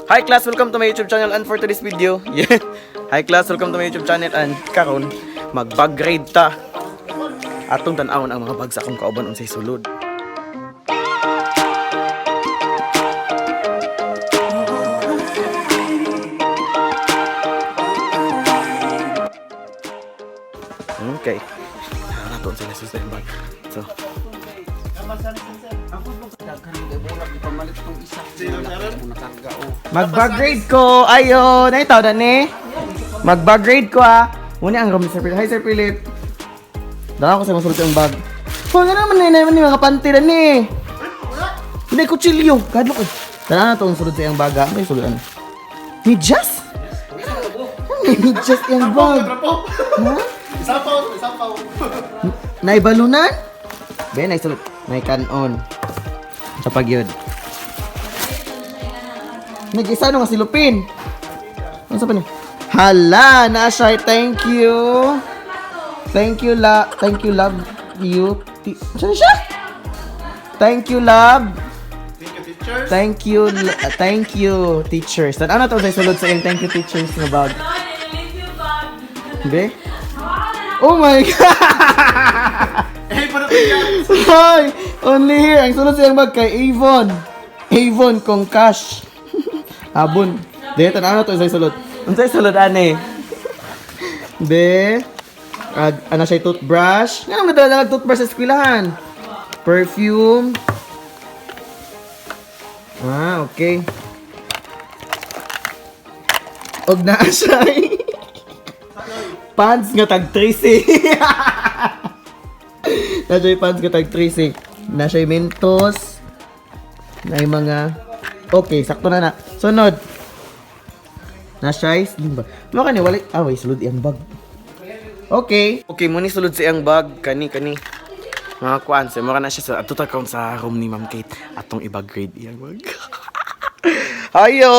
Hi class, welcome to my YouTube channel and for today's video. Yeah. Hi class, welcome to my YouTube channel and karon mag-bag grade ta. Atong tan-awon ang mga bag sa akong kauban unsay sulod. Okay. Tara nato unsay sulod sa bag. So, mag-bag grade ko. Ayo, naitaw na ni. Mag-bag grade ko ah. Muna ang room ni Sir Philip. Hi Sir Philip. Dala ko sa masulot yung bag. Oh, nga naman na naman ni mga panty na ni. Hindi ko chilyo. Kadlok eh. Dala na itong sulod sa iyang bag ah. May sulod ano? Medyas? Ano may medyas iyang bag? Ha? Isapaw, isapaw. Naibalunan? Be, naisulod. May kanon. Sa pagyod. Nag-isa no nga silupin. Ano sa pa niya? Hala, na siya. Thank you. Thank you, la. Thank you, love you. Saan siya? Thank you, love. Thank you, teachers. Thank you, thank you, teachers. Ano to sa sulod sa iyong thank you, teachers nga bag? Be? Oh my God! Eh, para yan. Hi! Only here. Ang sulod sa iyong bag kay Avon. Avon kong cash. Abon. De, tanaw na to sa sulod. Unsay sulod ane? De. Ag, ano siya toothbrush? Nga naman dala ng toothbrush sa eskwelahan. Perfume. Ah, okay. Og naa siya. Pants nga tag 3C. Na siya pants nga tag 3C. Na siya Mentos. Na yung mga. Okay, sakto na na. Sunod. Na siya sling bag. Mo kani wala ah way sulod iyang bag. Okay. Okay, mo ni sulod sa iyang bag kani kani. Mga kuan, sa mo na siya sa ato ta kaon sa room ni Ma'am Kate atong i-bag grade iyang bag. Ayo.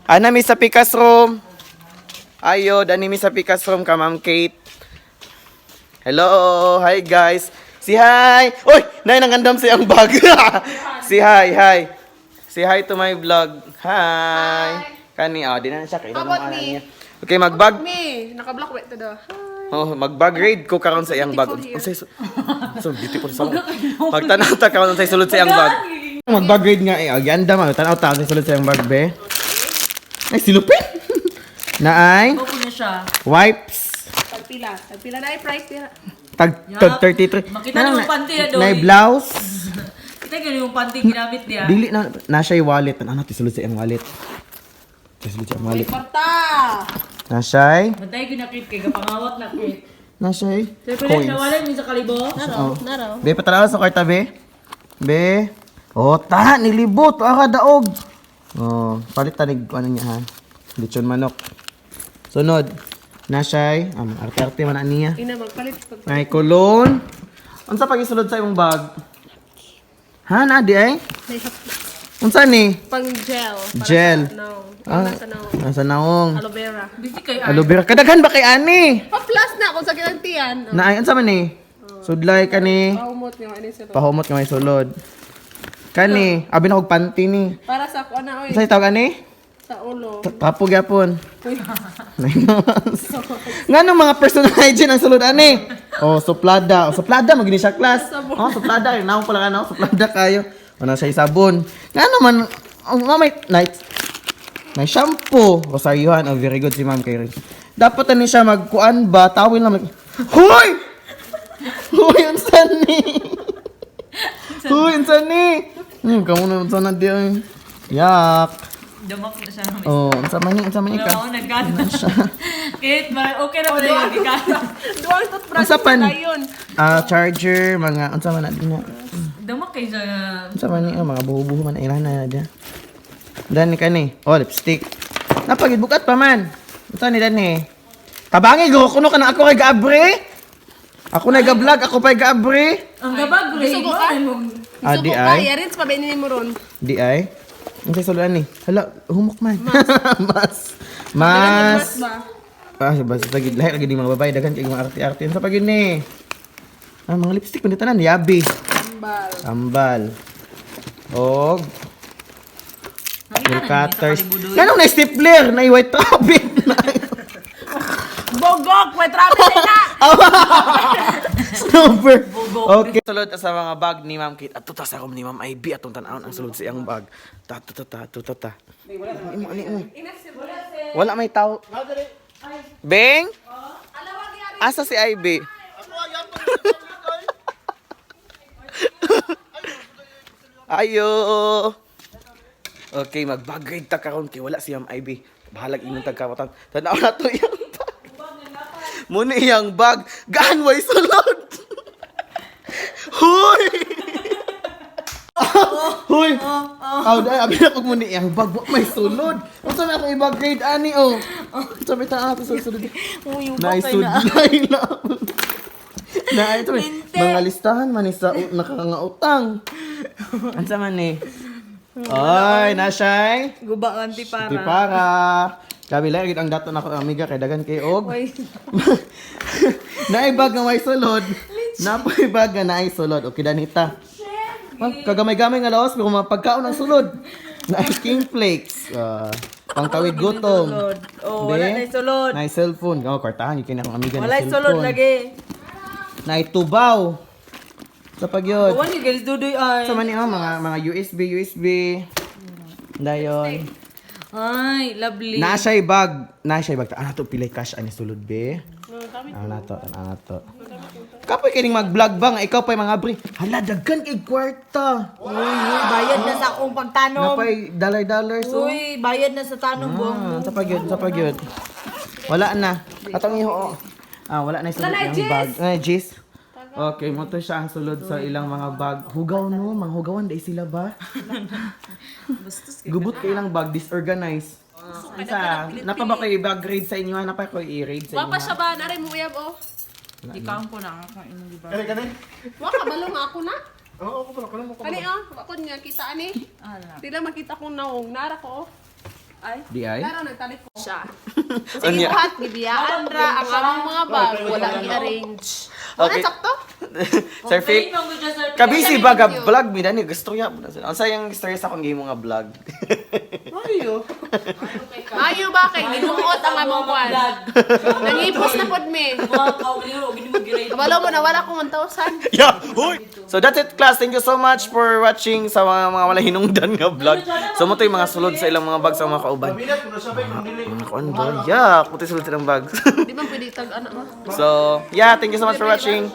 Ana mi sa Pikas room. Ayo, dani mi sa Pikas room ka Ma'am Kate. Hello, hi guys. Si hi. Oy, nay nangandam sa iyang bag. Si hi, hi. Si hi to my vlog. Hi. Kani oh, di na siya kay How about me? Okay, magbag. Me, naka-block wait to the. Oh, magbag grade ko karon sa iyang bag. Beautiful here. Unsay so beautiful sa Magtanaw ta karon unsay sulod sa iyang bag. Magbag grade nga eh. Oh, ganda man tanaw ta unsay sulod sa iyang bag be. Ay silupin. Naay Open na siya. wipes. Tagpila. Tagpila na ay price dira. Tag tag 33. Makita niyo yung panty na doy. Nay blouse. Kita gano'n yung panty ginamit niya. Dili na na siya yung wallet. Ano sulod sa iyang wallet. Sulod sa iyang wallet. Kwarta. Na siya Bantay ko na kit kay gapangawat na kit. na siya Sir Philip, nawalan mo sa kalibo? Oh. Naraw. Be, patalaw sa kwarta, be. Be. Oh, ta, nilibot. Ara, daog. Oh, palit tanig, ano niya, ha? Lechon manok. Sunod. Na siya, arte-arte man na niya. Ina magpalit pag May kulon. Unsa pag isulod sa imong bag? Ha, na di ay? Unsa ni? Pang gel. Para Gel. Sa, no. Ah, Para sa no. nasa naong. Aloe vera. Busy kay Aloe vera. Kadaghan ba kay ani? Pa-plus na kung sa kitang tiyan. Na ay, unsa man ni? Sudlay kani. Pahumot nga ani sila. Pahumot nga may sulod. Kani, abi na kog panty ni. Para sa kuan na oy. Unsa tawag ani? Sa ulo. Tapo gyapon. Nga nung mga personal hygiene ang sulod ani? Oh, suplada. Oh, suplada magini siya class. Oh, suplada. Naon pala ka no? Suplada kayo. Oh, na siya sabon. Nga naman, oh, mamay night. May shampoo. Rosaryuhan. Oh, very good si ma'am kay Dapat ani siya magkuan ba? Tawin lang. Hoy! Hoy, unsa ni? Hoy, unsa ni? Kamo na unsa na di ay. Yak. Damak na siya. Oh, unsa man ni? Unsa man ni Wala ka? ako nagkano. Kit, okay na pala yung gikano. Dual toothbrush Unsa pan? na yun. Ah, charger, mga unsa man na di na. Damak kay siya nga. Unsa man ni oh, mga buho-buho man ilahan na diya. Dani kani. Oh, lipstick. Napagid bukat pa man. Unsa ni dani? Tabangi go kuno kana ako kay gaabre. Ako na ga-vlog, ako pa gaabre. Ang gabag, Gusto ko ka? Ah, Gusto di ko ka, ay. yarins pa ba ni mo ron? Di ay. Unsa suluan ni? Hala, humok man. Mas. Mas. Mas ba? Ah, basta gid lahi lagi ni mga babae daghan kay mga arte-arte. Unsa pa gyud ni? Ah, mga lipstick man tanan, yabi. Tambal. Tambal. Og Nail cutters. Ganong na stapler, na white rabbit na. Bogok! May traffic na! Snowbird. Okay. Sulod sa mga bag ni Ma'am Kate. Ato ta sa akong ni Ma'am Ivy atong tan-awon ang sulod sa iyang bag. Ta ta ta ta ta ta. Ta. Imo ani mo. Wala may tao. Beng? Asa si Ivy? Ayo. Okay, mag-bag ta karon kay wala si Ma'am Ivy. Bahalag imong tagkawatan. Tan-aw na to iyang bag. Muna iyang bag. Gaan way sulod. Hoy! Hoy! Aw, dai abi na kog muna iyang bag wa may sulod. Unsa may akong i-bag grade ani oh. Unsa may tan ato sa sulod. Uy, Naay sudlay na. Na ito may mga listahan man ni sa nakangautang. Unsa man ni? Oy, na siya'y Guba kan ti para. Di para. Kabila gid ang dato nako amiga kay dagan kay og. Uy. Naay bag nga may sulod. Napoy bag nga naay sulod. Okay danita. Ma'am, kagamay-gamay nga laos pero mga pagkaon ang sulod. Naay King Flakes. Ah, pangtawid gutom. Sulod. Oh, wala Hindi. na sulod. Naay cellphone. Oh, kwartahan gyud kay na akong amiga Wala na sulod cellphone. lagi. Naay tubaw. Sa pagyod. Uwan yung galis dudoy ay. Sa man ni oh, mga USB USB. Dayon. Ay, lovely. Na siya'y bag. Na siya'y bag. Ano to pilay cash ani sulod be? Ano na to? Ano na to? Kapoy kining mag-vlog ba nga ikaw pa'y mga bre. Hala daghan kay kwarta. Uy, uy, bayad na sa akong pagtanom. Napay dollar-dollar so. Uy, bayad na sa tanom buong. Ah, sa pagyud, sa pagyud. Wala na. Atong iho. Oh. Ah, wala na yung sulod yung bag. Ay, Jis. Okay, mo to siya ang sulod sa ilang mga bag. Hugaw no, mga hugawan dai sila ba? Gubot kay ilang bag, disorganized. Unsa? Napa ba kayo bag grade sa inyo? Napa ko i-grade sa inyo? Wapa siya ba? Naray mo uyab oh. Di ka ko na akong imong giba. Kani, kani. Wa ka balo nga ako na. Oo, ako pala, kulang mo ko. Kani oh, ako nga kita ani. Ala. Di lang makita kong naong. Nara ko oh. Ay. Di ay? Nara nagtalit ko siya. Sige, Unya. buhat, gibiyaan ra ang among mga bag. Wala gi-arrange. Wala Okay. sakto? Sir Phil, kabisi ba ga vlog mi dani gusto ya. Unsa yung story sa akong gihimo nga vlog? Ayo. Ayo ba kay ginuot ang among kwan. Nangipos na pod mi. Kabalo mo na wala ko 1,000. Yeah, huy. So that's it class. Thank you so much for watching sa mga wala hinungdan nga vlog. So mo to yung mga sulod sa ilang mga bag sa mga kauban. Paminat mo na siya, bay, kung dili. Mga kuan ba? Yeah, kuti sulod sa ilang bags. Di ba pwede tag ana mo? So, yeah, thank you so much for watching.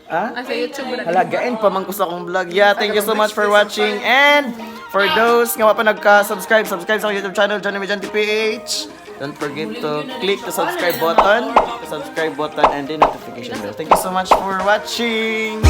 Ah? Ah, sa YouTube wala. Hala, gain pa man ko sa akong vlog. Yeah, thank you so much for watching. And for those nga wa pa nagka-subscribe, subscribe sa akong YouTube channel, Johnny Mejan TPH. Don't forget to click the subscribe button and the notification bell. Thank you so much for watching.